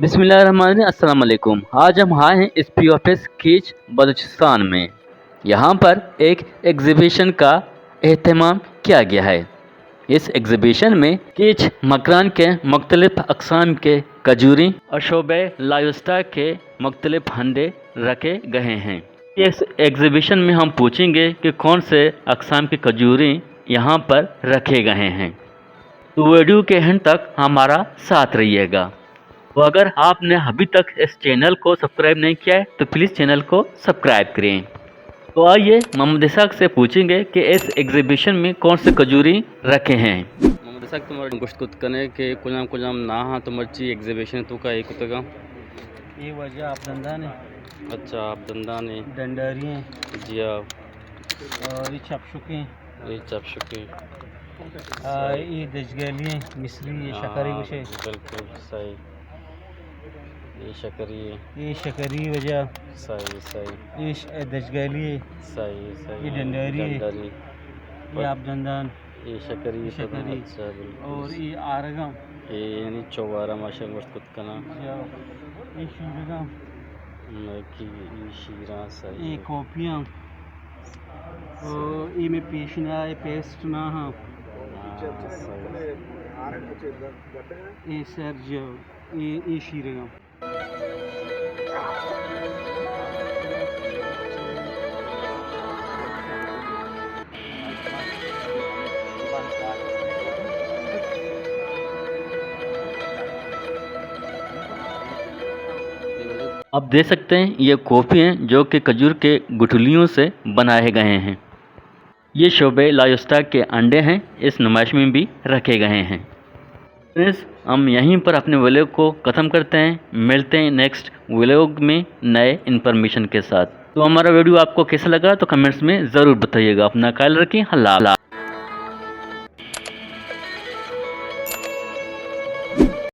بسم اللہ الرحمن الرحیم۔ السلام علیکم۔ آج ہم آئے ہیں ایس پی آفس کیچ بلوچستان میں۔ یہاں پر ایک ایگزیبیشن کا اہتمام کیا گیا ہے۔ اس ایگزیبیشن میں کیچ مکران کے مختلف اقسام کے کجوری اور شعبہ لائیوسٹاک کے مختلف ہنڈے رکھے گئے ہیں۔ اس ایگزیبیشن میں ہم پوچھیں گے کہ کون سے اقسام کے کجوری یہاں پر رکھے گئے ہیں۔ تو ویڈیو کے اینڈ تک ہمارا ساتھ رہیے گا۔ تو اگر آپ نے ابھی تک اس چینل کو سبسکرائب نہیں کیا ہے تو پلیز چینل کو سبسکرائب کریں۔ تو آئیے محمد اسحاق سے پوچھیں گے کہ اس ایگزیبیشن میں کون سے کجوری رکھے ہیں۔ محمد اسحاق، تمہارے گوشت کت کنے کہ کجام کجام ناں ہاں تمہارچی ایگزیبیشن تو کا ایک کتگا؟ یہ واجہ آپ دندان ہیں۔ اچھا، آپ دندان ہیں۔ ڈنڈاری ہیں۔ جی ہاں۔ اور یہ چپ شکیں۔ یہ چپ شکیں۔ آ، یہ دجگیلی ہیں، مصری، یہ ہاں، شکری گوشے۔ بالکل صحیح۔ یہ شکری ہے۔ یہ شکری واجہ۔ صحیح، صحیح۔ یہ ش-، دجگیلی ہے۔ صحیح، صحیح۔ یہ ڈنڈاری ہے۔ ڈنڈاری۔ یہ آپ دندان۔ یہ شکری یہ ہے۔ شکری۔ اچھا، بالکل۔ اور یہ آرگم۔ یہ یعنی چوارا ماشا گوشت کت کنا۔ جی ہاں۔ یہ شیرگم۔ میں کی یہ شیراں صحیح۔ یہ کاپیاں۔ اور یہ میں پیشنا، یہ پیسٹ نہ ہاں۔ ہاں، صحیح۔ یہ سر جو، یہ، یہ شیرگم۔ آپ دیکھ سکتے ہیں، یہ کافی ہیں جو کہ کھجور کے گٹھلیوں سے بنائے گئے ہیں۔ یہ شعبہ لائیوسٹاک کے انڈے ہیں، اس نمائش میں بھی رکھے گئے ہیں۔ فرینڈز، ہم یہیں پر اپنے ولاگ کو ختم کرتے ہیں، ملتے ہیں نیکسٹ ولاگ میں نئے انفارمیشن کے ساتھ۔ تو ہمارا ویڈیو آپ کو کیسا لگا تو کمنٹس میں ضرور بتائیے گا۔ اپنا خیال رکھیں، اللہ حافظ۔